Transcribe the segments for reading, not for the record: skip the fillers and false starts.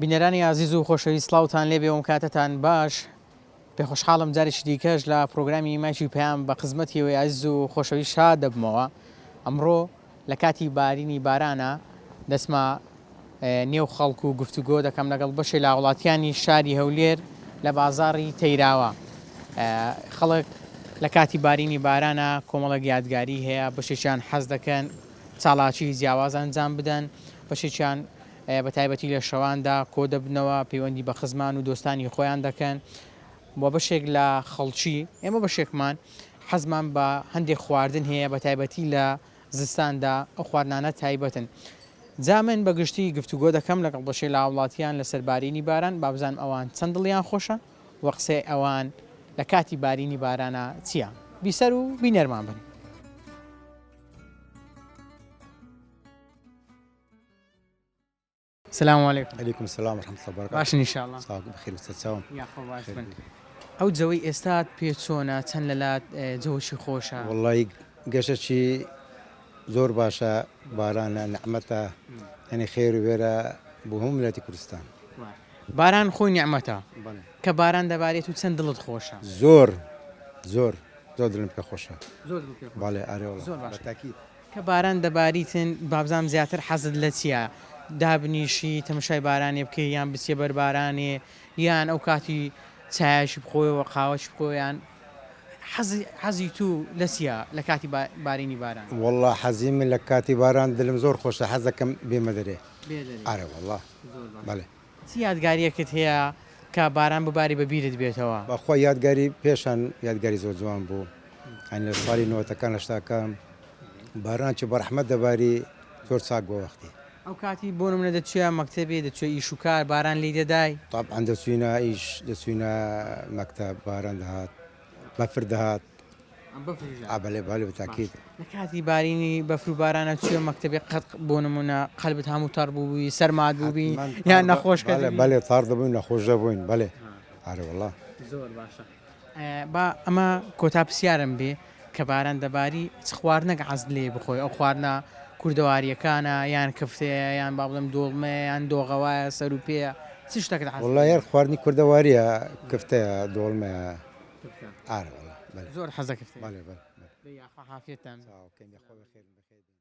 بینەرانی ئازیز و خۆشەویست سڵاوتان لێبێ و کاتتان باش پێخۆشحاڵم جارێکی دیکەش لە پرۆگرامی مایکی پەیام بە خزمەتی ئێوەی ئازیز و خۆشەویست شاد دەبمەوە ئەمڕۆ لە کاتی بارینی بارانە دەچمە نێو خەڵک و گفتوگۆ دەکەم لەگەڵ بەشێ لە هاوڵاتیانی شاری هەولێر لە بازاڕی تەیراوە. خەڵک لە کاتی بارینی بارانە کۆمەڵێک یادگاری هەیە، بەشێکیان حەز دەکەن چالاکی جیاواز ئەنجام بدەن، بەشێکیان بە تایبەتی لە شەواندا کۆ دەبنەوە پەیوەندی بە خزمان و دۆستانی خۆیان دەکەن و بەشێک لە خەڵکی ئێمە بەشێکمان حەزمان بە هەندێک خواردن هەیە بە تایبەتی لە زستاندا ئەو خواردنانە تایبەتن. جا من بە گشتی گفتوگۆ دەکەم لەگەڵ بەشێ لە هاوڵاتیان لەسەر بارینی باران با بزانم ئەوان چەند دڵیان خۆشە و قسەی ئەوان لە کاتی بارینی بارانا چییە. بیسەر و بینەرمان بن. سلام علیکم. علیکم سلام ورحمة الله وبرکاته. باشن ان شاء الله. ساغ بەخێر بێت سەرچاوم. یاخوا باش بن. ئەو جەوەی ئێستات پێ چۆنە چەند لەلات جەوەکی خۆشە؟ وەڵی گەشەکی زۆر باشە بارانە نعمەتە یعنی خێر و بێرە بۆ هەموو میللەتی کوردستان. باران خۆی نیعمەتە کە باران دەبارێت و چەند دڵت خۆشە؟ زۆر زۆر زۆر دلم پێ خۆشە. زۆر دڵت پێ خۆشە. بەڵێ ئەرێ وەڵا. زۆر باشە. بەتاکید. کە باران دەباریتن بابزانم زیاتر حەزت لە چیە دابنیشی تەمەشای بارانێ بکەی یان بچیە بەر بارانێ یان ئەو کاتی چایەکی بخۆیەوە قاوەکی بخۆیەوە یان حەزی حەزی تو لە چیە لە کاتی بارینی باران؟ وەڵا حەزی من لە کاتی باران دلم زۆر خۆشە حەز دەکەم بێمە دەرێ ئەرێ وەڵا بەڵێ. چ یادگاریەکت هەیە کە باران بباری بە بیرت بێتەوە؟ بەخوا یادگاری پێشان یادگاری زۆر جوان بوو یانی لە ساڵی نەوەتەکان هەشتاکان باران چ بەڕەحمەت دەباری زۆر چاک بووە وەختی. ئەو کاتی بۆ نمونە دەچویە مەکتەبێ دەچویە ئیش و کار باران لێی دەدای؟ تەبعەن دەچوینە ئیش دەچوینە مەکتەب باران دەهات بەفر دەهات. ئا بەلێ بەلێ بە تاکید. لە کاتی بارینی بەفر و بارانە چویە مەکتەبێ قەت بۆ نمونە قەلبت هەموو تەڕ بووبی سەرمات بووبی یان نەخۆش کەتبی؟ بەلێ تەڕ دەبووین نەخۆش دەبووین بەلێ ئەرێ وەڵا. زۆر باشە با ئەمە کۆتا پرسیارم بێ کە باران دەباری چ خواردنەک عەزت لێیە بخۆی ئەو خواردنە کوردەواریەکانە یان کفتەیە یان با بڵێم دۆڵمەیە یان دۆغەوایە سەروپێیە چ شتەکت عەزت وەڵا لێیە؟ یار خواردنی کوردەواریە کفتەیە دۆڵمەیە. کفتە. ئارە وەڵا بەلێ. زۆر حەزە کفتەیە. بەلێ بەلێ بەلێ. دەی یاخوا عافیەتتان بێ. چاو کەین یاخوا بەخێر بن بەخێر بن.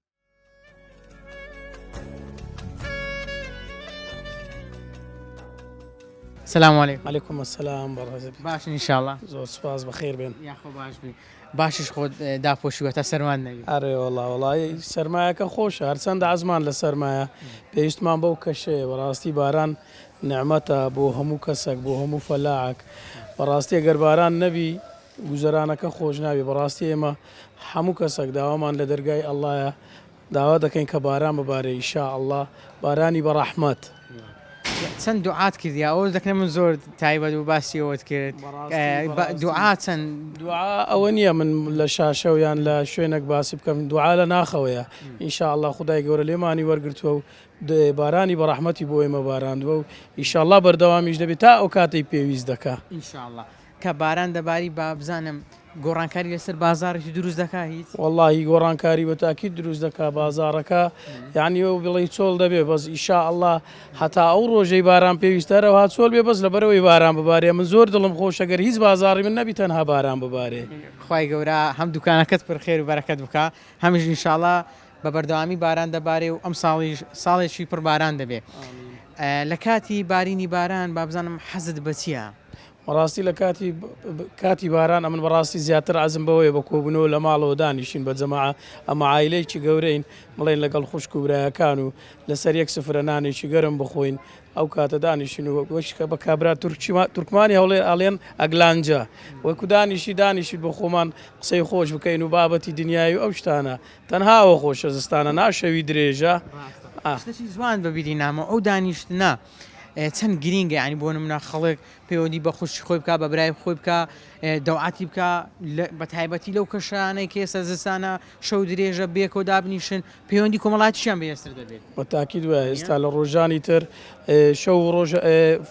سلام علیکم. علیکم السلام بەڕێز. باشن ان شاء اللە. زۆر سوپاس بەخێر بێن. یاخوا باش بی. باشیش خۆت داپۆشیوە تا سەرمات نەبی. ئەرێ وەڵا وەڵایی سەرمایەکە خۆشە هەرچەندە عەزمان لە سەرمایە پێویستمان بەو کەشەیە بەڕاستی باران نیعمەتە بۆ هەموو کەسەک بۆ هەموو فەلاعەک بەڕاستی گەر باران نەبی گوزەرانەکە خۆش نابی بەڕاستی ئێمە هەموو کەسەک داوامان لە دەرگای ئەڵایە داوا دەکەین کە باران ببارێ ان شاء اللە بارانی بە ڕەحمەت. چەند دوعات کردی ئەوە دەکرێت من زۆر تایبەت بوو باسی ئەوەت کرد دوعا چەند دوعا ئەوە نییە من لە شاشە و یان لە شوێنێک باسی بکەم دوعا لە ناخەوەیە ان شاء اللە خودای گەورە لێمانی وەرگرتووە و بارانی بە ڕەحمەتی بۆ ئێمە باراندووە و ئیشاڵڵا بەردەوامیش دەبێت تا ئەو کاتەی پێویست دەکا. ئینشاڵڵا کە باران دەباری با بزانم گۆڕانکاری لەسەر بازاڕیش دروست دەکا هیچ؟ وەڵاهی گۆڕانکاری بە تاکید دروست دەکا بازاڕەکە یانی ئەو بڵێی چۆڵ دەبێ بەس ئیشاڵڵا هەتا ئەو ڕۆژەی باران پێویستە هەرەوها چۆل بێ بەس لەبەرئەوەی باران ببارێ من زۆر دڵم خۆشە گەر هیچ بازاڕی من نەبی تەنها باران ببارێ. خوای گەورە هەم دوکانەکەت پر خێر و بەرەکەت بکا هەمیش ئینشاڵا بە بەردەوامی باران دەبارێ و ئەمساڵیش ساڵێکی پڕ باران دەبێ. لە کاتی بارینی باران با بزانم حەزت بە چییە؟ بەڕاستی لە کاتی کاتی باران ئەمن بەڕاستی زیاتر عەزم بەوەیە بە کۆبوونەوە لە ماڵەوە دانیشین بە جەماعە ئەمە عایلەیەکی گەورەین بڵێن لەگەڵ خوشک و برایەکان و لەسەر یەک سفرە نانێکی گەرم بخۆین ئەو کاتە دانیشین و وەک بە کابرا تورکیما تورکمانی هەوڵێ ئەڵێن ئەگلانجە وەکو دانیشی دانیشیت بۆ خۆمان قسەی خۆش بکەین و بابەتی دنیای و ئەو شتانە تەنها ئەوە خۆشە زستانە نا شەوی درێژە ئاه. شتەکی جوان بە بیری نامەوە ئەو دانیشتنە چەند گرینگە یانی بۆ نمونە خەڵک. پەیوەندی بە خوشکی خۆی بکا بە برای خۆی بکا دەوعەتی بکا بە تایبەتی لەو کەشانەی کە ئێستا زستانە شەو درێژە بێکەوە دابنیشن پەیوەندی کۆمەڵاتیشیان بەهێزتر دەبێت. بە تاکید وایە ئێستا لە ڕۆژانی تر شەو و ڕۆژ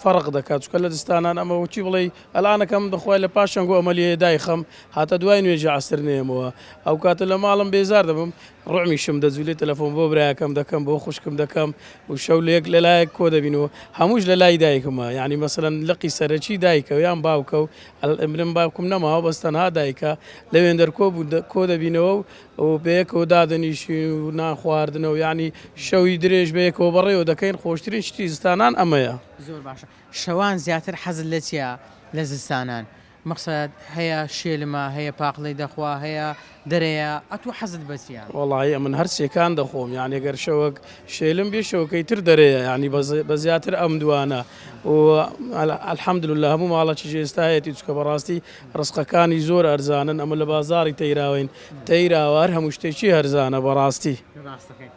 فەرق دەکات چونکە لە زستانان ئەمە وەکی بڵێی ئەلانەکەم بەخوای لە پاش چەنگۆ ئەمەلیەیە دایخەم هاتە دوای نوێژی عەسر نەیەمەوە ئەو کاتە لە ماڵم بێزار دەبم ڕعمیشم دەجولێ تەلەفۆن بۆ برایەکەم دەکەم بۆ خوشکم دەکەم و شەو لەیەک لەلایەک کۆ دەبین و هەمووش لە لای دایکمە یعنی مەسەلەن لقی سەرەکی دایکە و یان باوکە و منم باوکم نەماوە بەس تەنها دایکە لەوێندەر کۆ کۆ دەبینەوە و و بەیەکەوە دادەنیشین و نان خواردنەوە یعنی شەوی درێژ بەیەکەوە بەڕێوە دەکەین خۆشترین شتی زستانان ئەمەیە. زۆر باشە شەوان زیاتر حەزت لە چیە لە زستانان؟ مەقسەد هەیە شێلمە هەیە پاقلەی دەخوا هەیە دەرەیە ئەتوو حەزت بە چیە؟ وەڵایی ئەمن هەر سێکان دەخۆم یانی گەر شەوەک شێلم بێ شەوەکەی تر دەرەیە یانی بە زیاتر ئەم دوانە و الحمدللە هەموو ماڵەکیش ئێستا هەیەتی چونکە بەڕاستی ڕزقەکانی زۆر ئەرزانن ئەمە لە بازاڕی تەیراوەین تەیراوە هەر هەموو شتێکی هەرزانە بەڕاستی. ڕاستەکەی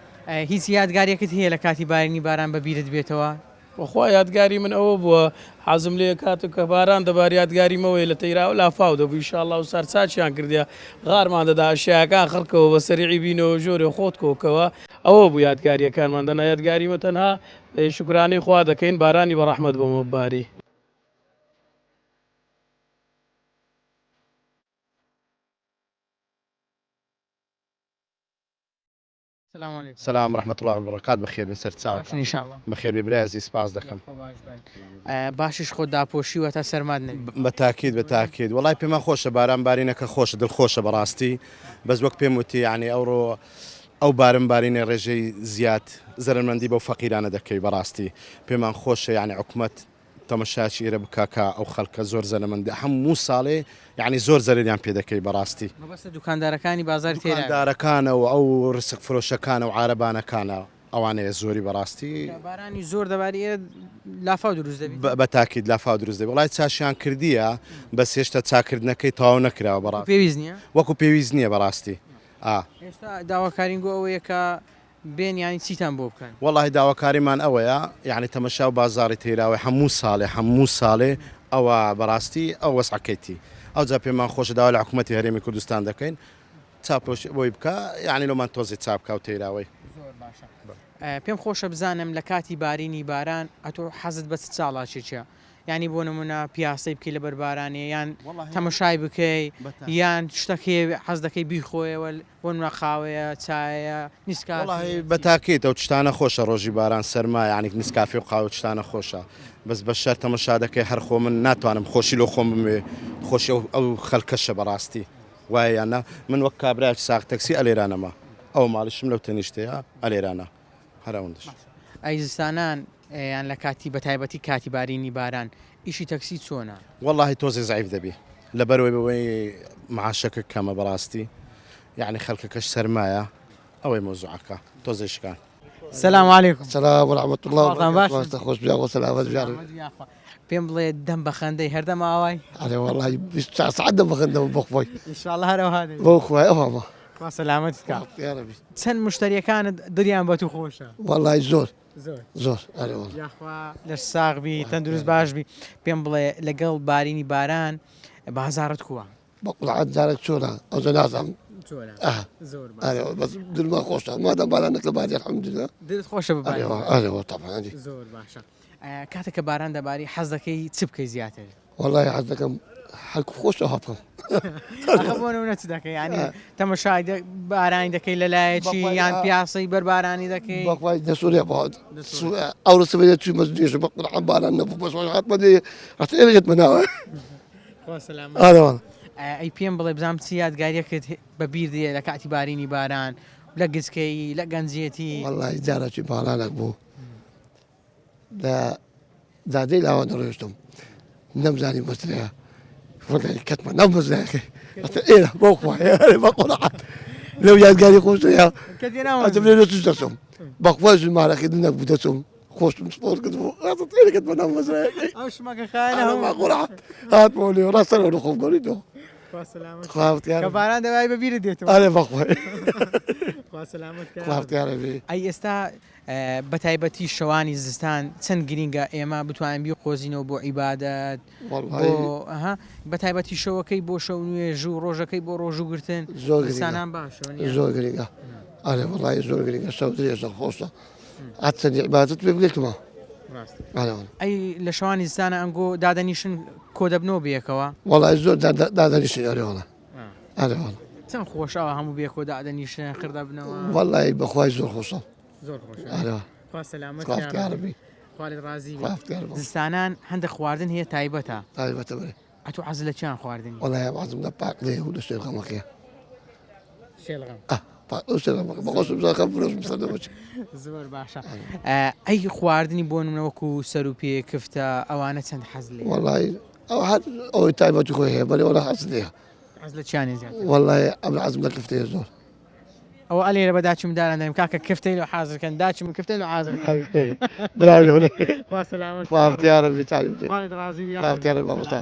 هیچ یادگاریەکت هەیە لە کاتی بارینی باران بە بیرت بێتەوە؟ بەخوا یادگاری من ئەوە بووە حەزم لێیە کاتێک کە باران دەباری یادگاریم ئەوەیە لە تەیراوە لافاو دەبوو ئیشاڵڵا و سارچاکیان کردیە غارمان دەدا ئەشیاکان خڕکەوە بە سەریعی بینەوە ژۆرێ خۆت کۆکەوە ئەوە بوو یادگاریەکانمان دەنا یادگاریمە تەنها شوکرانەی خوا دەکەین بارانی بە ڕەحمەت بۆمە بباری. سلام علیکم. سلام رحمت اللە و برکات بەخێر بێن سەرچاوتان. باشن ان شاء اللە. بەخێر بێی برای ئەزیز سپاس دەکەم. یاخوا باش بن. باشیش خۆت داپۆشیوە تا سەرمات نەبی. بە تاکید بە تاکید وەڵای پێمان خۆشە باران بارینەکە خۆشە دڵ خۆشە بەڕاستی بەس وەک پێم وتی یانی ئەوڕۆ ئەو بارن بارینە ڕێژەی زیاد زەرەرمەندی بەو فەقیرانە دەکەوی بەڕاستی پێمان خۆشە یانی حکومەت تەمەشاچی ئێرە بکا کە ئەو خەلکە زۆر زەرەمەندە هەموو ساڵێ یانی زۆر زەرەریان پێ دەکەوی بەڕاستی. مەبەستت دوکاندارەکانی بازاری تەیراوە؟ دوکاندارەکانە و ئەو رسق فرۆشەکانە و عارەبانەکانە ئەوانەیە زۆری بەڕاستی. کە بارانی زۆر دەباری ئێرە لافاو دروست دەبی؟ بە تاکید لافاو دروست دەبی وەڵای چاشیان کردیە بەس هێشتا چاکردنەکەی تەواو نەکراوە بەڕاستی. وەکو پێویست نیە؟ وەکو پێویست نیە بەڕاستی ئا. ئێستا داواکارین گۆ ئەوەیە کە بێن یانی چیتان بۆ بکەن؟ وەڵاهی داواکاریمان ئەوەیە یانی تەمەشاو بازاڕی تەیراوەی هەموو ساڵێ هەموو ساڵێ ئەوە بەڕاستی ئەو وەزعەکەیتی ئەوجا پێمان خۆشە داوا لە حکوومەتی هەرێمی کوردستان دەکەین چاپۆش بۆی بکا یانی لۆمان تۆزێ چاپ بکا و تەیراوەی. زۆر باشە پێم خۆشە بزانم لە کاتی بارینی باران ئەتۆ حەزت بە چ چاڵاکێکە یانی بۆ نمونە پیاسەی بکەی لەبەر بارانێ یان تەمەشای بکەی یان شتەکەی حەز دەکەی بیخۆیەوە بۆ نمونە قاوەیە چایە نیسکافێ وەڵاهی بە تاکید ئەو شتانە خۆشە ڕۆژی باران سەرما یانی نسکافێ و قاوە شتانە خۆشە بەس بە شەر تەمەشا دەکەی هەر خۆ من ناتوانم خۆشی لۆ خۆم بموێ خۆشی ئەو ئەو خەلکەشە بەڕاستی وایە یان نا من وەک کابرایەکی ساغ تەکسی ئەلێرانەمە ئەو ماڵیشم لەو تەنیشتەیە ئەلێرانە هەر ئەوەندەش. ئەی زستانان یان لە کاتی بە تایبەتی کاتی بارینی باران ئیشی تەکسی چۆنە؟ وەڵاهی تۆزێ زەعیف دەبی لەبەرئەوەی بەوەی معاشەکە کەمە بەڕاستی یەعنی خەلکەکەش سەرمایە ئەوەی مەوزوعەکە تۆزێ شکان. سلام علیکم. سلام و رحمة اللە و حاڵتان برکاته باشن؟ مامۆستا خۆش بی یاخوا سەلامەت بی یاڕەبی. سەلامەت بی یاخوا. پێم بڵێ دەم بە خەندەی هەردەم ئاوای؟ ئەرێ وەڵاهی 24 سەعات دەم بە خەندەم بەخوای. ئینشاڵڵا هەر ئەوها دەبی. بەو خوایە ئەوها. خوا سەلامەتت کا. یاڕەبی. چەند مشتەریەکانت دڵیان بە تو خۆشە؟ وەڵاهی زۆر. زۆر. زۆر ئەرێ وەڵا. یاخوا لەش ساغ بی تەندروست باش بی. پێم بڵێ لەگەڵ بارینی باران بازاڕت کووە؟ بە قورعان جارێک چۆنە ئەوجا نازانم. چۆنە؟ ئاه. زۆر باشە. ئەرێ بەس دلمان خۆشە مادام بارانەک لە باری الحمدلله. دلت خۆشە بە ئەرێ بارینی وەڵا باران؟ ئەرێ وەڵا تەبعەن. زۆر باشە. کاتێک کە باران دەباری حەز دەکەی چ بکەی زیاتر؟ وەڵاهی حەز دەکەم حەک خۆشە ها بکەم. ئەخە بۆ نمونە چ دەکەی یانی تەمەشای بارانی دەکەی لە لایەکی یان پیاسەی بەر بارانی دەکەی؟ بەخوای دەسوورێ بۆ ئەوڕۆ سبەینێ چوومە نوێژ بە قورعان باران نەبوو بەس هاتمە دێ هەتا ئێرە گەتمە ناوە. خوا سەلامەت. ئەرێ وەڵا. ئەی پێم بڵێ بزانم چ یادگاریەکت بە بیر دێ لە کاتی بارینی باران لە گچکەیی لە گەنجێتی؟ وەڵاهی جارەکی بارانێک بوو لە جادەی لاوان دەڕۆیشتم نەمزانی مەزرەیە وەڵی کەتمە ناو مەزرەکەی ئەتە ئێرە بۆ خوایە بە قورعان لەو یادگاری خۆشەیە ئەتم لێ توش دەچم بەخوا ژمارەکەی نەبوو دەچم خۆشم سپۆر کرد بوو ئەتە ئێرە کەتمە ناو مەزرەکەی ئەو شمەکە خایەنە بە قورعان هاتمەوە لێ ڕاستەرەوە لە خۆم گۆڕیتەوە. خوا سەلامەت خوا بختیار کە باران دەبای بە بیرت دێتەوە. ئەرێ بەخوای. خوا سەلامەت کە. خوا بختیار بی. ئەی ئێستا بە تایبەتی شەوانی زستان چەند گرینگە ئێمە بتوانین بیقۆزینەوە بۆ عیبادەت بۆ ئەها بە تایبەتی شەوەکەی بۆ شەو نوێژ و ڕۆژەکەی بۆ ڕۆژوو گرتن زۆر گرینگە زستانان باشە وەنیە؟ زۆر گرینگە ئەرێ وەڵی زۆر گرینگە شەو درێژە خۆشە هەرچەندی عیبادەت پێ بگەیتمە ڕاستە ئەرێ وەڵا. ئەی لە شەوانی زستانە ئەنگۆ دادەنیشن کۆ دەبنەوە بەیەکەوە؟ وەڵی زۆر دادەنیشین ئەرێ وەڵا ئەرێ وەڵا. چەند خۆشە ئەوە هەموو بەیەکەوە دادەنیشن خڕ دەبنەوە. وەڵی بەخوای زۆر خۆشە. زۆر خۆشە. ئەرێ وەڵا. خوا سەلامەت خوا یا بختیار ربی. بی. خوا لێت ڕازی بی. خوا بختیار بی. زستانان هەندێک خواردن هەیە تایبەتە. تایبەتە بەرێ. ئەتوو حەزت لە چیان خواردنی؟ وەڵای حەزم لە پاقلەیە و لە شێلغەمەکەیە. شێلغەم. ئە پاقلە و شێلغەمەکە بەخۆشم زۆر فرۆشم سەردەمەچ. زۆر باشە. ئەی خواردنی بۆ نمونە وەکو سەر و پێ کفتە ئەوانە چەند حەز لێیە؟ وەڵای ئەو هەر ئەوەی تایبەتی خۆی هەیە بەرێ وەڵا حەز لێیە. حەز لە چیانێ زیاتر؟ وەڵای ئەمن حەزم لە کفتەیە زۆر. ئەوە ئەلێرە بە داچم داران دەرم کاکە کفتەی لۆ حازر کەن داچم کفتەی لۆ حازر کەن. براوی خوا سەلامەت خوا بختیارە بی چاوی بێ. خوا لێت ڕازی بی خوا بختیارە مامۆستا.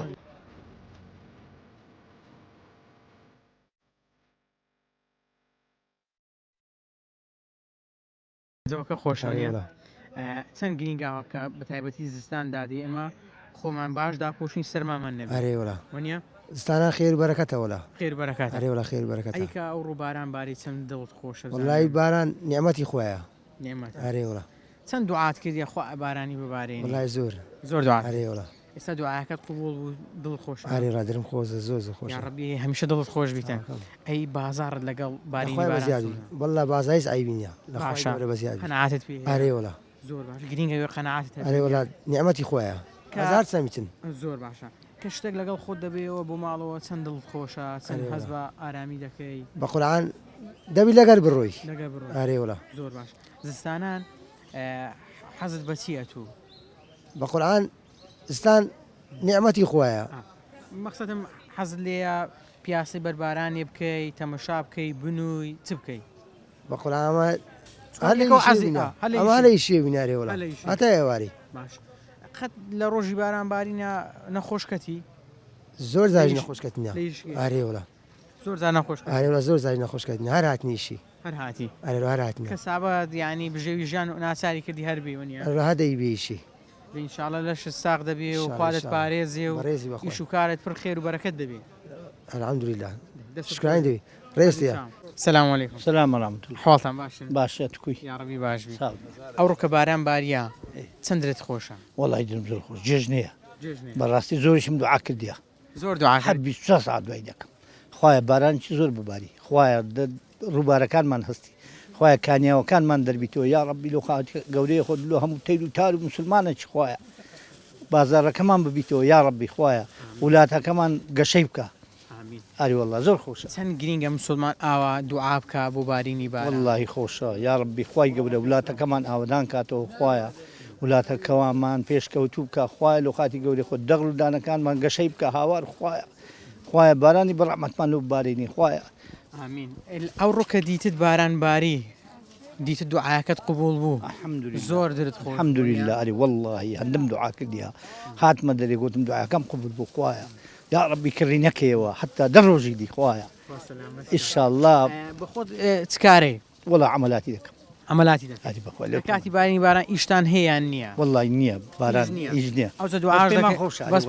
جەوەکە خۆشە نیە؟ چەند گرینگە کە بە تایبەتی زستان دادی ئێمە خۆمان باش داپۆشین سەرمامان نەبێ ئەرێ وەلا وەنیە؟ زستانان خێر و بەرەکەتە وەلا خێر و بەرەکەتە ئەرێ وەلا خێر و بەرەکەتە ئەی کە ئەو ڕووباران باری چەند دڵت خۆشە وەڵای باران نیعمەتی خوایە نیعمەتە ئەرێ وەلا چەند دوعات کردیە خوا بارانی ببارێنی وەڵای زۆر زۆر دوعات ئەرێ وەلا ئێستا دوعاکەت قبوڵ بوو دڵت خۆشە ئەرێ ڕا درم خۆشە زۆر زۆر خۆشە یاڕەبی هەمیشە دڵت خۆش بیتن ئەی بازاڕت لەگەڵ بارینی لەخوای باران بەزیاد بی چۆنە؟ وەڵا بازاڕ هیچ عەیبی نییە لەخوای باشە گەورە بەزیاد بی قەناعەتت پێ هەیە ئەرێ وەڵا زۆر باش گرینگە وێ قەناعەتت هەبێ ئەرێ وەڵا نیعمەتی خوایە کە هەزار سەمیتن زۆر باشە کە شتێک لەگەڵ خۆت دەبێەوە بۆ ماڵەوە چەند دڵت خۆشە چەند ئەرێ هەست وەڵا بە ئارامی دەکەی بە قورعان دەبی لەگەر بڕۆی لەگەر بڕۆی ئەرێ وەڵا زۆر باش زستانان حەزت بە چییە ئەتوو؟ بە قورعان زستان نیعمەتی خوایە. مەخسەدم حەزت لێیە پیاسەی بەر بارانێ بکەی تەمەشا بکەی بنووی چ بکەی؟ بە قورعان ئەمە هەر لە ئیشێ بینە ئەمە هەر لە ئیشێ بینە ئەرێ وەڵا هەتا ئێوارێ. باش قەت لە ڕۆژی باران بارینە نەخۆش کەتی؟ زۆر جاریش نەخۆش کەتینە ئەرێ وەڵا. زۆر جار نەخۆش کەتی؟ ئەرێ وەڵا زۆر جاریش نەخۆش کەتینە هەر هاتنی ئیشی. هەر هاتی. ئەرێ وەڵا هەر هاتینە. کەسابەت یانی بژێوی ژیان ناچاری کردی هەر بێی وەنیە؟ ئەرێ وەڵا هەر دەی بێیشی. دە ان شاءاللە لەشت ساغ دەبێ و خوا دەتپارێزێ و ئیش و کارت پڕ خێر و بەرەکەت دەبێ. الحمدللە شکرانی دەبی ڕێز تیا. سلام علیکم. سلام و رحمت اللە. حواڵتان باشن؟ باشە تکوی. یاڕەبی باش بی. ئەوڕۆ کە باران باریە چەند درت خۆشە؟ وەڵای دلم زۆر خۆش جێژنەیە. جێژنەیە. بەڕاستی زۆریشم دوعا کردیە. زۆر دوعا هەر 24 ساعت دوای دەکەم خوایە بارانێکی زۆر بباری خوایە ڕووبارەکانمان هەستی خوایە کانیاوەکانمان دەربیتەوە یا ڕەبی لۆ خاوەتی گەورەی خۆت لۆ هەموو تەیر و تار و مسلمانێکی خوایە بازاڕەکەمان ببیتەوە یا ڕەبی خوایە وولاتەکەمان گەشەی بکە ئاری واللە زۆر خۆشە. چەند گرینگە مسوڵمان ئاوا دوعا بکا بۆ بارینی باران. وەڵاهی خۆشە یاڕەبی خوای گەورە ولاتەکەمان ئاوەدان کاتەوە خوایە ولاتەکەوامان پێشکەوتوو بکا خوایە لۆخاتی گەورەی خۆت دەغل و دانەکانمان گەشەی بکا هاوار خوایە خوایە بارانی بەڕەحمەتمان لۆ ببارێنی خوایە. ئامین ئەوڕۆ کە دیتت باران باری دیتت دوعاکەت قبوڵ بوو زۆر درت خۆش الحمدللە ئەرێ وەڵاهی هەندم دوعا کردیە هاتمە دەرێ گۆتم دوعاکەم قبوڵ بوو خوایە یاڕەبی کڕی نەکەیەوە حەتا دە ڕۆژی دی خوایە ئیشاڵڵا. بەخۆت چ کارەی؟ وەڵا عەمەلاتی دەکەم. عەمەلاتی دەکەی؟ ئەرێ بەخوا لە کاتی بارینی باران ئیشتان هەیە یان نییە؟ وەڵای نییە باران ئیش نییە. ئەوجا دوعاش دەکەی بەس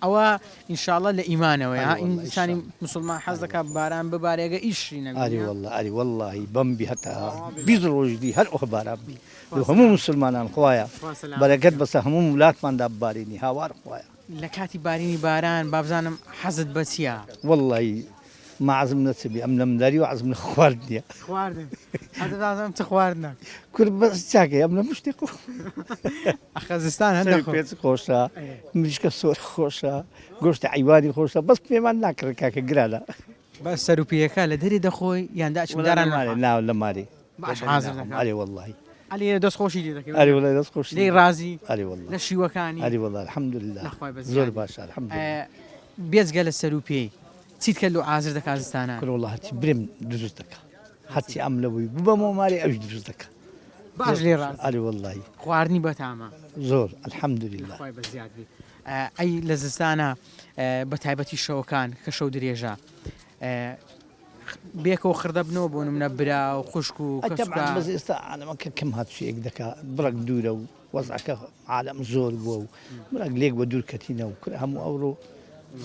ئەوە ئینشاڵڵا لە ئیمانەوەیە ها ئینسانی موسڵمان حەز دەکات باران ببارێ ئەگەر ئیشی نەبێ. ئەرێ وەڵا ئەرێ وەڵاهی بەم بی هەتا 20 ڕۆژ دی هەر ئەوە باران بی لۆ هەموو موسڵمانان خوایە بەرەکەت بەسە هەموو ولاتماندا ببارێنی هاوار خوایە. لە کاتی بارینی باران بابزانم حەزت بە چیە؟ وەڵڵاهی ما عەزم لە چ بی ئەم لە منداری و عەزم لە خواردنیە. خواردن حەزت بابزانم چ خواردنە؟ کورد بەس چاکەی ئەم لە مشتی خۆ. ئەخە زستان هەندە سەری پێچ خۆشە مریشکە سۆر خۆشە گۆشتی عەیوانی خۆشە بەس پێمان ناکڕن کاکە گرانە. بەس سەر و پێیەکە لە دەرێ دەخۆی یان داچم داران لە نا لە مارێ. باش حازر دەکا. ئەرێ وەڵڵاهی. عەلی دەست خۆشی لێ دەکەی. ئەرێ وەڵڵاهی دەست خۆشی. لێی ڕازی؟ ئەرێ وەڵڵا. لە شیوەکانی؟ ئەرێ وەڵڵا الحمدللە. لە خوای بەزیادی. زۆر باشە الحمدللە. بێجگە لە سەر و پێی چیت کە لۆ حازر دەکا زستانان؟ کورە وەڵڵا هەرچی برێم دروست دەکا. هەرچی ئەم لەوەی ببەمەوە مارێ ئەویش دروست دەکا. باش لێی ڕازی. ئەرێ وەڵڵاهی. خواردنی بەتامە؟ زۆر الحمدللە. لە خوای بەزیاد بی. ئەی لە زستانە بە تایبەتی شەوەکان کە شەو درێژە بێکەوە خڕدەبنەوە بۆ نمونە برا و خوشک و کەسوکار. بەس ئێستا عالەمەکە کەم هاتوچێک دەکا بڕەک دوورە و وەزعەکە عالەم زۆر بووە و بڕەک لێک بە دوور کەتینە و کورە هەموو ئەوڕۆ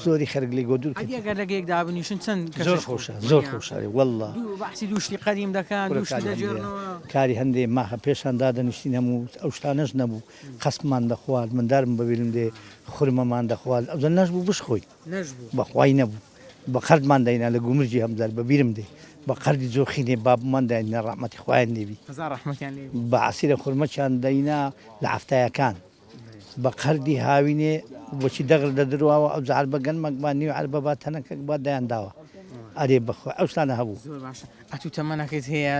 زۆری خەرک لێک بە دوور ئەدی ئەگەر لەگە یەک دابنیشن چەند زۆر خۆشە زۆر خۆشە واللە دوو بەحسی دوو شتی قەدیم دەکەن دوو شتی دەگێڕنەوە. کاری هەندێ ماخە پێشان دادەنیشتین هەموو ئەو شتانەش نەبوو قەسپمان دەخوارد مندارم بەبیرم دێ خورمەمان دەخوارد ئەوجا نەشبوو بشخۆین نەشبوو. بەخوای نەبوو بە قەردمان دەینا لە گومرگی هەمزار بە بیرم دێ بە قەردی جۆخینێ بابمان داینا ڕەحمەتی خوایان لێبی. هەزار ڕەحمەتیان لێ بی. بە عەسیرە خورمەکیان دەینا لە حەفتایەکان بە قەردی هاوینێ بۆچی دەغر دەدرواوە ئەوجا عەربە گەنمەک با نیو عەربە با تەنەکەک با دەیان داوە ئەرێ بەخوا ئەو شتانە هەبوو. زۆر باشە ئەتوو تەمەنەکت هەیە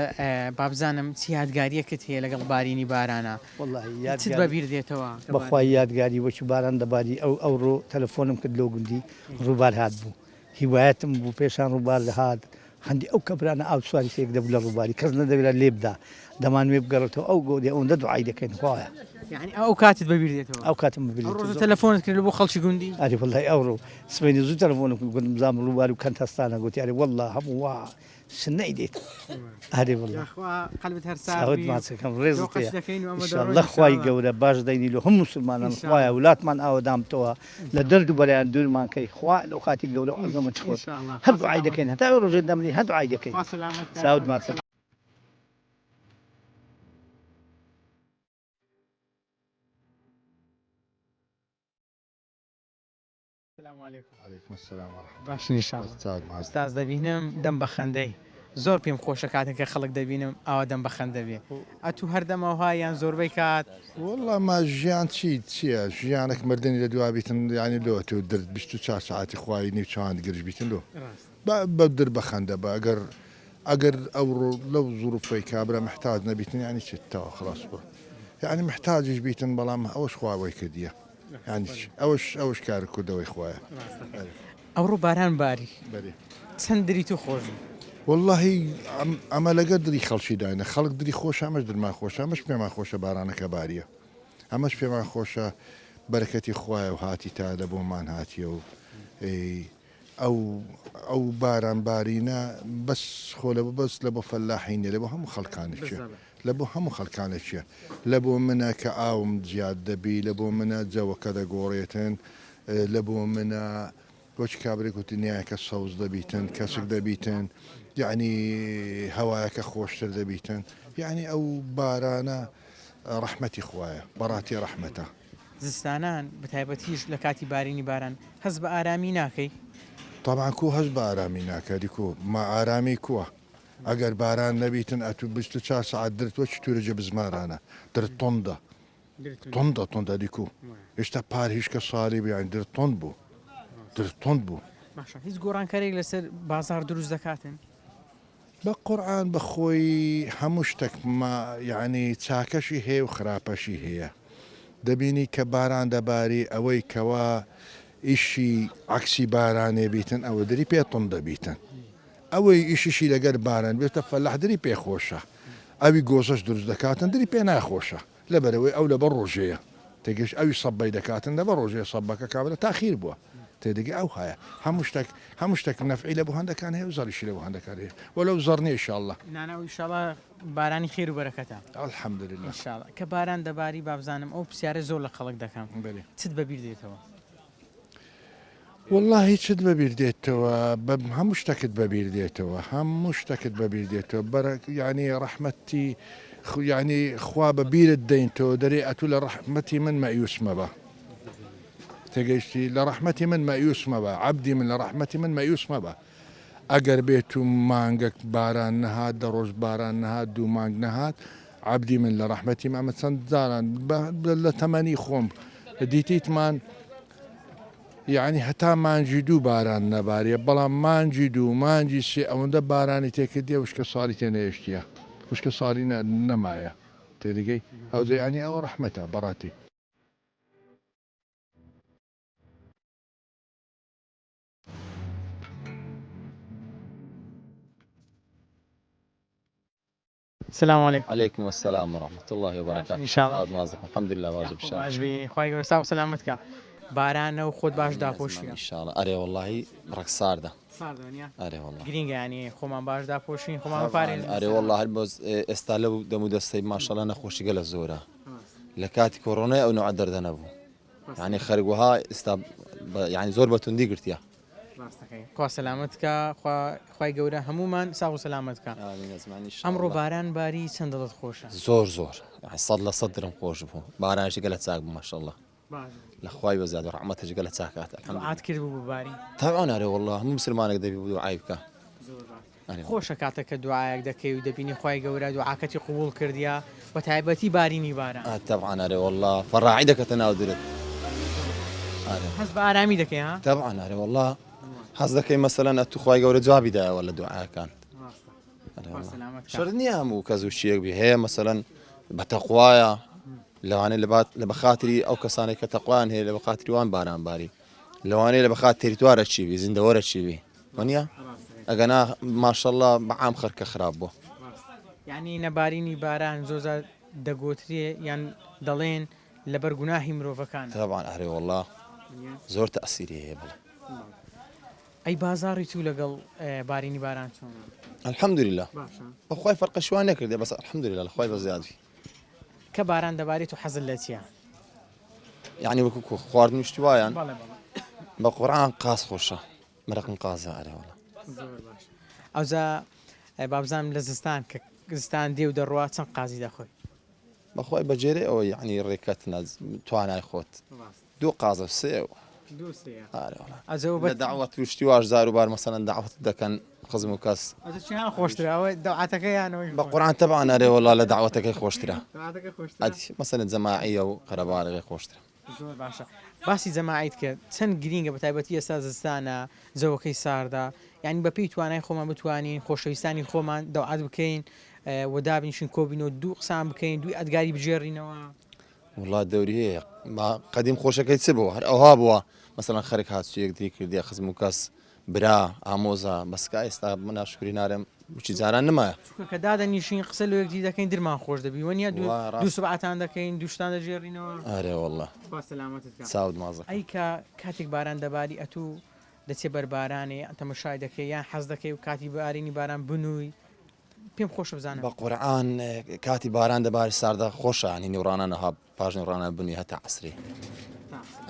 بابزانم چ یادگاریەکت هەیە لەگەڵ بارینی بارانا وەڵاهی چت یادگاری بەبیر دێتەوە کە بەخوای بارین یادگاری وەکی باران دەباری ئەو ئەوڕۆ تەلەفۆنم کرد لۆ گوندی ڕووبار هات بوو هیوایەتم بوو پێشان ڕووبار دەهات هەندی ئەو کەپرانە ئاو سواری سێک دەبوو لە ڕووباری کەس نەدەوێرا لێ بدا دەمانوێ بگەڕێتەوە ئەو گۆدێ ئەوەندە دوعای دەکەین خوایە. یانی ئەو کاتت بەبیر دێتەوە؟ ئەو کاتم بەبیر ئەو دێتەوە ڕۆژە زۆر. تەلەفۆنت کرد بۆ خەڵکی گوندی؟ ئەرێ وەڵای ئەوڕۆ سبەینێ زوو تەلەفۆنم کرد گوتم بزانم ڕووبار و کەند هەستانە گوتی ئەرێ وەڵا هەموو وا سنەی دێت ئەرێ وەڵا. یاخوا قەلبت هەر ساغ چاوت بی و ماچەکەم ڕێزت دۆقەش هەیە دەکەین و ئەمە دەڕۆین ئیشاڵڵە خوای ئینشاڵڵا. گەورە باش دەینی لۆ هەموو موسڵمانان ئینشاڵڵا. خوایە ولاتمان ئاوەدان بتەوە لە دەرد و بەلایان دوورمان کەی خوا لەو خاتی گەورە و عەزەمەتی خۆت ئینشاڵڵا هەر خوا دوعای سەلامەت دەکەین هەتا ئەو ڕۆژەی دەمرین هەر دوعای دەکەین خوا سەلامەت کات چاوت ماچەکەم. سلام علیکم. علیکم السلام و رحمە باشن ان شاء الله. چاک ماچ. ئوستاز دەبینم دەم بە خەندەی زۆر پێم خۆشە کاتێک کە خەڵک دەبینم ئاوا دەم بە خەندە بێ ئەتوو هەردەم ئەوها یان زۆربەی کات؟ وەڵا ما ژیان چی چیە ژیانەک مردنی لە دوا بیتن یانی لۆ ئەتوو درد 24 سەعاتی خوای نیو چاوانت گرژ بیتن لۆ با بە در بە خەندە بە ئەگەر ئەگەر ئەوڕۆ لەو زروفەی کابرا محتاج نەبیتن یانی چی تەواو خلاص بڕۆ یانی محتاجیش بیتن بەڵام ئەوەش خوا وەی کردیە. یانی چی ئەوەش ئەوەش کار کوردەوەی خوایە. ئەوڕۆ باران باری بەری چەند دری تو خۆش بوو. وەڵاهی ئەمە لەگەر دری خەڵکی داینە خەڵک دری خۆشە ئەمەش درمان خۆشە ئەمەش پێمان خۆشە بارانەکە باریە ئەمەش پێمان خۆشە بەرەکەتی خوایە و هاتی تا لە بۆمان هاتیە و ئەو ئەو باران بارینە بەس خۆ لە بەس لە بۆ فەلاحی نیە لە بۆ هەموو خەڵکانێکیە لە بۆ هەموو خەڵکانێکیە لە بۆ منە کە ئاوم زیاد دەبی لە بۆ منە جەوەکە دەگۆڕێتن لە بۆ منە وەچ کابرێک و دنیایەکە سەوز دەبیتن کەسک دەبیتن یعنی هەوایەکە خۆشتر دەبیتن یعنی ئەو بارانە ڕەحمەتی خوایە بەڕاتی ڕەحمەتە. زستانان بەتایبەتیش لە کاتی بارینی باران هەست بە ئارامی ناکەی؟ تەبعەن کو هەست بە ئارامی ناکەری کو ما ئارامی کوە ئەگەر باران نەبیتن ئەتو 24 سەعات درت وەکی تورەجە بزمارانە درت توندە توندە توندە دی کو ئێستا پار هیچ کە ساڵی بوو یانی درت توند بوو درت توند بوو. باشە هیچ گۆڕانکاریەک لەسەر بازاڕ دروست دەکاتن؟ بە قورعان بە خۆی هەموو شتەک ما یەعنی چاکەشی هەیە و خراپەشی هەیە دەبینی کە باران دەباری ئەوەی کەوا ئیشی عەکسی بارانێ بیتن ئەوە دری پێ توند دەبیتن ئەوەی ئیشیشی لەگەر باران بێتە فەلاح دری پێ خۆشە ئەوی گۆزەش دروست دەکاتن دری پێ ناخۆشە لەبەرئەوەی ئەو لەبەر ڕۆژەیە تێگەشت ئەوی سەبەی دەکاتن لەبەر ڕۆژەیە سەبەکە کابرا تاخیر بووە تێدەگەی ئەو هایە هەموو شتێک هەموو شتێک نەفعی لە بۆ هەندەکان هەیە و زەڕیشی لە بۆ هەندەکان هەیە وەلەو زەڕ نییە ئیشاڵڵا. نانا ئیشاڵا بارانی خێر و بەرەکەتە. الحمدللە. ئینشاڵا کە باران دەباری بابزانم ئەو پرسیارە زۆر لە خەڵک دەکەم بەلی. چت بەبیر دێتەوە؟ وەڵاهی چت بەبیر دێتەوە بە هەموو شتەکت بەبیر دێتەوە هەموو شتەکت بەبیر دێتەوە بەرە یعنی ڕەحمەتی یعنی خوا بە بیرت دەینتەوە دەرێ ئەتوو لە ڕەحمەتی من مەیوس مەبە تێگەیشتی لە ڕەحمەتی من مەیوس مەبە عەبدی من لە ڕەحمەتی من مەیوس مەبە ئەگەر بێت و مانگەک باران نەهات دە ڕۆژ باران نەهات دوو مانگ نەهات عەبدی من لە ڕەحمەتی ئەمە چەند جاران لە تەمەنی خۆم دیتیتمان یەعنی هەتا مانگی دوو باران نەباریە بەڵام مانگی دوو مانگی سێ ئەوەندە بارانی تێکردیە وشکە ساڵی تێ نەیەشتیە وشکە ساڵی نەمایە تێدەگەی ئەوجە یەعنی ئەوە ڕەحمەتە بەڕاتی. سلام علیکم. علیکم السلام ورحمة اللە وبرکاته ان شاء الله الحمدلله واجب شان باش بی خوای گەورە ساغ و سەلامەت کا. بارانە و خۆت باش داپۆشیە. ان شاء اللە ئەرێ وەڵاهی ڕەک ساردە. ساردە وەنیە؟ ئەرێ وەڵا. گرینگە یانی خۆمان باش داپۆشین خۆمان بپارێزین. ئەرێ وەڵا هەر بەس ئێستا لەو دەم و دەستەی ماشاءاللە نەخۆشی گەلە زۆرە لە کاتی کۆرۆنای ئەو نوعە دەردە نەبوو یانی خەرک وەها ئێستا یانی زۆر بە توندی گرتیە. ڕاستەکەی خوا سەلامەت کا خوا خوای گەورە هەموومان ساغ و سەلامەت کا. ئامین ئەزمان ان شاء ئەمڕۆ اللە. باران باری چەند دڵت خۆشە؟ زۆر زۆر یانی 100% درم خۆش بوو بارانیش گەلە چاک بوو ماشاءاللە. لە خوای بەزیاد و ڕەحمەتش گەلە چاکات الحمدللە. دوعات کرد بوو بباری؟ تەبعەن ئەرێ واللە هەموو مسلمانێک دەبی دوعای بکا. زۆر باش. خۆشە کاتێک کە دوعایەک دەکەی و دەبینی خوای گەورە دوعاکەتی قبوڵ کردیە بە تایبەتی بارینی باران. تەبعەن ئەرێ واللە فەڕاعی دەکەتە ناو درت. هەست بە ئارامی دەکەی ها؟ تەبعەن ئەرێ واللە هەست دەکەی مەسەلەن ئەتوو خوای گەورە جوابی دایەوە لە دوعاکانت. شەرت نییە هەموو کەس و شتێک بی هەیە مەسەلەن بە تەقوایە لەوانەیە لە بات لە بەخاتری ئەو کەسانێک کە تەقوایان هەیە لە بەخاتری وان باران باری لەوانەیە لە بەخات تەریتوارە چی بی زیندەوەرە چی بی وەنیە ئەگەنا ماشەڵڵا بەعام خەرکە خراپ بوو یعنی نەبارینی باران زۆر دەگۆترێ یان دەڵێن لەبەر گوناهی مرۆڤەکان تەبعەن ئەرێ وەڵا زۆر تەئسیری هەیە بەڵێ. ئەی بازاڕی تو لەگەڵ بارینی باران چۆنە؟ الحمدللە باشە بەخوای فەرقە شوان نەکردێ بەس الحمدللە لە خوای بەزیاد بی. کە باران دەباری تو حەزت لە چیە؟ یعنی وەکو کو خواردن و شتی وایان؟ بەڵێ بەڵێ. بە قورعان قاز خۆشە مەرەقم قازە ئەرێ وەڵا. زۆر باش ئەوجا بابزانم لە زستان کە زستان دێ و دەڕوا چەند قازی دەخۆی؟ بەخوای بەجێرەی ئەوەی یعنی ڕێکەتنە توانای خۆت دوو قازە و سێ و ئارێ وەڵا. ئەجە بە لە دەعوەت و شتی واش جار و بار مەسەلەن دەعوەت دەکەن خزم و کەس ئەجە چیان خۆشترە ئەوە دەعوەتەکە یان ئەوەی بە قورعان تەبعەن ئەرێ وەڵا لە دەعوەتەکەی خۆشترە دەعوەتەکە خۆشترە ئەدی مەسەلەن جەماعیە و قەرەباڵغی خۆشترە. زۆر باشە باسی جەماعیت کرد چەند گرینگە بە تایبەتی ئێستا زستانە جەوەکەی ساردە یانی بە پێی توانای خۆمان بتوانین خۆشەویستانی خۆمان دەوعەت بکەین و دابنیشین کۆبینەوە دوو قسان بکەین دوو ئەدگاری بگێڕینەوە. وڵا دەوری هەیە ما قەدیم خۆشەکەی چ بووە هەر ئەوها بووە مەسەلەن خەرک هات چ یەکتری کردیە خزم و کەس برا ئامۆزا بەس کا ئێستا من ناشکری نارێم بچی جاران نمایە. چونکە کە دادەنیشین قسە لۆ یەکتری دەکەین درمان خۆش دەبی وەنیە دوو سوبعەتان دەکەین دوو شتان دەگێڕینەوە. ئەرێ واللە. خوا سەلامەتت کا. چاوت مازەکەم. ئەی کە کاتێک باران دەباری ئەتوو دەچێ بەر بارانێ تەمەشای دەکەی یان حەز دەکەی و کاتی بارینی باران بنووی پێم خۆشە بزانم. بە قورعان کاتی باران دەباری ساردە خۆشە ینی نیوڕانە نەها پاش نیوڕانە بنووی هەتا عەسرێ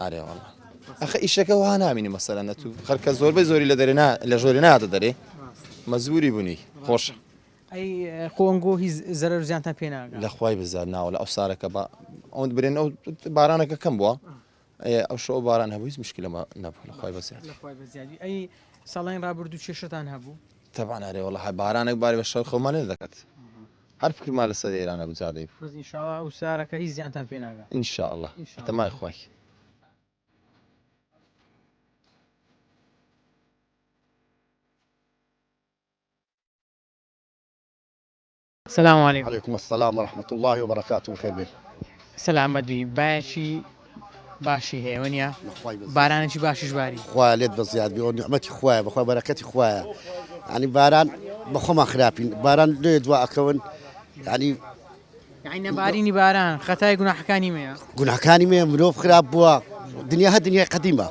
ئارێ واللە ئەخە ئیشەکە وا نامینی مەسەلەن ئەتوو خەرکە زۆربەی زۆری لە دەرێ نا لە ژۆرێ ناتە دەرێ مەجبوری بنووی خۆشە. ئەی خۆ ئەنگۆ هیچ زەرەر و زیانتان پێ ناگا؟ لە خوای بزاد ناوەڵا ئەو سارەکە بە ئەوەند برێن ئەو بارانەکە کەم بووە ئەو شەو باران هەبوو هیچ مشکلە نەبوو لە خوای بەزیاد. لە خوای بەزیادی ئەی ساڵانی ڕابردوو کێشەتان هەبوو؟ تەبعەن ئەرێ وەڵا هەر بارانێک باری بە شەو خەومان نەدەکەت هەر فکرمان لەسەر ئێرانە بوو جادەی بوو. بەس ئینشاڵا ئەو سارەکە هیچ زیانتان پێ ناگا. ئینشاڵا بەتەمای خوای. سلام علیکم. علیکم السلام ورحمة اللە وبرکاته بەخێر بێن. سەلامەت بی بایەکی باشی هەیە وەنیە بارانێکی باشیش باری. خوایە لێت بەزیاد بی ئەوە نیعمەتی خوایە بەخوا بەرەکەتی خوایە یانی باران بەخۆمان خراپین باران لێ دوا ئەکەون یانی یانی نەبارینی باران خەتای گوناحەکانی مەیە گوناحەکانی مێ مرۆڤ خراپ بووە دنیا هە دنیای قەدیمە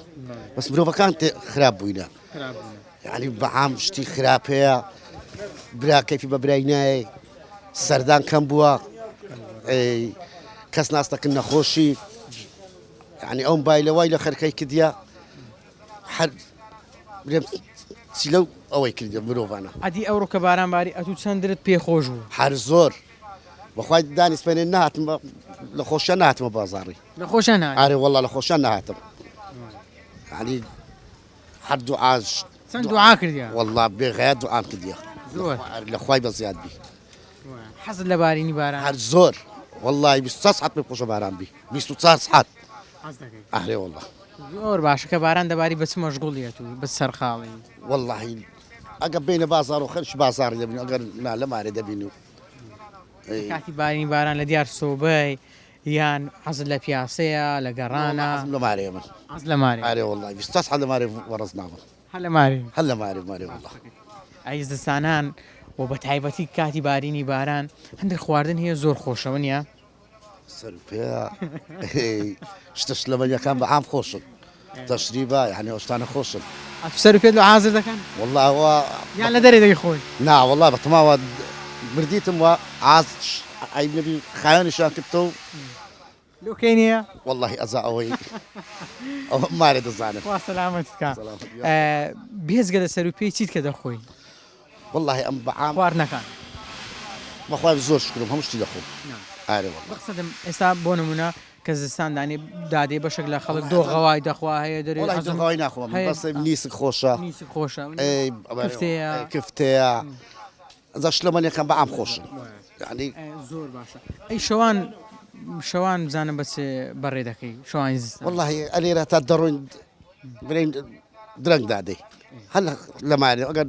بەس مرۆڤەکان خراپ بووینە یانی بەعام شتی خراپ هەیە برا کەیفی بە برای نایە سەردان کەم بووە کەس ناستەکن نەخۆشی یعنی ئەو بای لە وای لە خەرکەی کردە هەر چی لەو ئەوەی کردە مرۆڤانە ئەدی ئەوڕۆ کە باران باری ئەتوو چەند درت پێ خۆش بوو هەر زۆر بەخوای دانی سپێنێ نهاتم لە خۆشە نهاتمە بازاڕی لە خۆشە نهات ئارێ والله لە خۆشە نهاتم یعنی هەر دوعاش چەند دوعا کردیە والله بێ غەیات دوعام کردیە زۆر لە خوای بە زیاد بی حەزت لە بارینی باران هەر زۆر والله 24 ساعت پێم خۆشە باران بی 24 ساعت حەز دەکەی ئەرێ والله زۆر باشە کە باران دەباری بە چ مەشغوڵیەت و بە سەرقاڵی والله ئەگە بینە بازار و خەرش بازاڕی دەبین ئەگەر نا لە مارێ دەبین و کاتی بارینی باران لە دیار سۆبەی یان حەزت لە پیاسەیە لە گەڕانە؟ حەزم لە مارەیە من. حەزت لە مارەیە؟ ئەرێ وەڵای 24 سەعات لە مارێ وەڕەز نابم. هەر لە مارێ؟ هەر لە مارێ مارێ وەڵا. ئەی زستانان و بە تایبەتی کاتی بارینی باران هەندێک خواردن هەیە زۆر خۆشە وەنیە؟ سەر و پێ شتە شلەمەنیەکان بە عام خۆشن. تەشریبە یعنی ئەو شتانە خۆشن. ئەتوو سەر و پێت لۆ حازر دەکەن؟ وەڵا ئەوە یان لە دەرێ دەیخۆی؟ نا وەڵا بەتەماوە بردیتم وە عاز عەیب نەبی خاوێنیشیان کردتەوە. لۆ کەی نییە؟ وەڵاهی ئەزا ئەوەی ئەوە مارێ دەزانن. خوا سەلامەتت کا. بێجگە لە سەر و پێی چیت کە دەخۆی؟ وەڵاهی ئەم بەعام خواردنەکان. بەخوای زۆر شکرم هەموو شتی دەخۆم. ئارێ وەڵا. مەقسەدم ئێستا بۆ نموونە کە زستان دانێ دادێ بەشێک لە خەڵک دۆغەوای دەخوا هەیە دەرێ وەڵاهی دۆغەوای ناخۆم بەس نیسک خۆشە. نیسک خۆشە. کفتەیە. کفتەیە. ئەجا شلەمەنیەکان بە عام خۆشن یانی. زۆر باشە ئەی شەوان شەوان بزانم بە چ بەڕێ دەکەی شەوانی زستان؟ وەڵاهی ئەلێرە تا دەڕۆین بلێین درەنگ دادەی هەر لە مارێ ئەگەر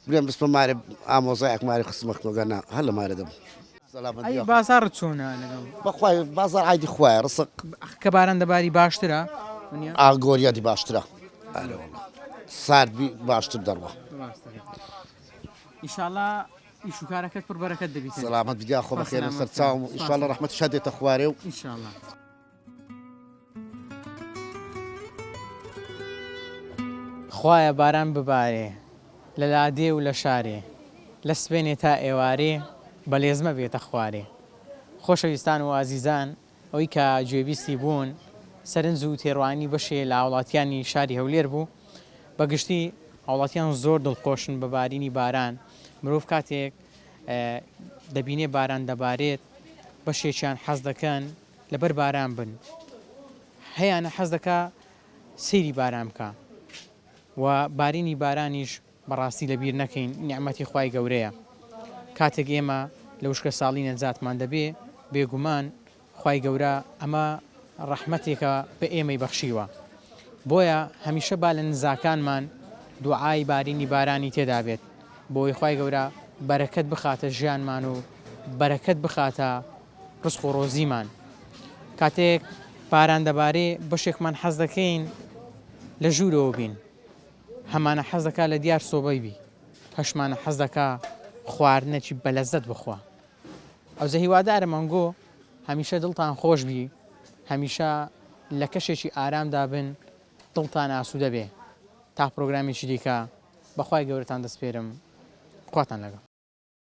بلێن بچمە مارێ ئامۆزایەک مارێ خسمەکم ئەگەر نا هەر لە مارێ دەبم. ئەی بازاڕت چۆنە لەگەڵ؟ بەخوای بازاڕ عایدی خوایە ڕسق. کە باران دەباری باشترە؟ ئا گۆریادی باشترە ئەرێ وەڵا سارد بی باشتر دەڕوا. ئیشاڵا ئیش و کارەکەت پڕ بەرەکەت دەبیت. سەلامەت بیت یاخوا بەخێر بێن سەرچاوم ئیشاڵا ڕەحمەتیش هەر دێتە خوارێ و. ئیشاڵا. خوایە باران ببارێ لە لادێ و لە شارێ لە سبەینێ تا ئێوارێ بە لێزمە بێتە خوارێ خۆشەویستان و ئازیزان ئەوەی کە گوێبیستی بوون سەرنج و تێڕوانینی بەشێ لە هاوڵاتیانی شاری هەولێر بوو، بە گشتی هاوڵاتیان زۆر دڵخۆشن بە بارینی باران، مرۆڤ کاتێک دەبینێ باران دەبارێت بەشێکیان حەز دەکەن لەبەر باران بن، هەیانە حەز دەکا سەیری باران بکا و بارینی بارانیش بەڕاستی لەبیر نەکەین نیعمەتی خوای گەورەیە کاتێک ئێمە لە وشکە ساڵی نەجاتمان دەبێ بێگومان خوای گەورە ئەمە ڕەحمەتێکە بە ئێمەی بەخشیوە بۆیە هەمیشە با لە نزاکانمان دوعای بارینی بارانی تێدا بێت بۆی خوای گەورە بەرەکەت بخاتە ژیانمان و بەرەکەت بخاتە ڕزق و ڕۆزیمان کاتێک باران دەبارێ بەشێکمان حەز دەکەین لە ژوورەوە بین هەمانە حەز دەکا لە دیار سۆبەی بی هەشمانە حەز دەکا خواردنەکی بەلەزەت بخوا ئەوجە هیوادارم ئەنگۆ هەمیشە دڵتان خۆش بی هەمیشە لە کەشێکی ئارامدا بن دڵتان ئاسوودە بێ تا پرۆگرامێکی دیکە بەخوای گەورەتان دەسپێرم خواتان لەگەڵ.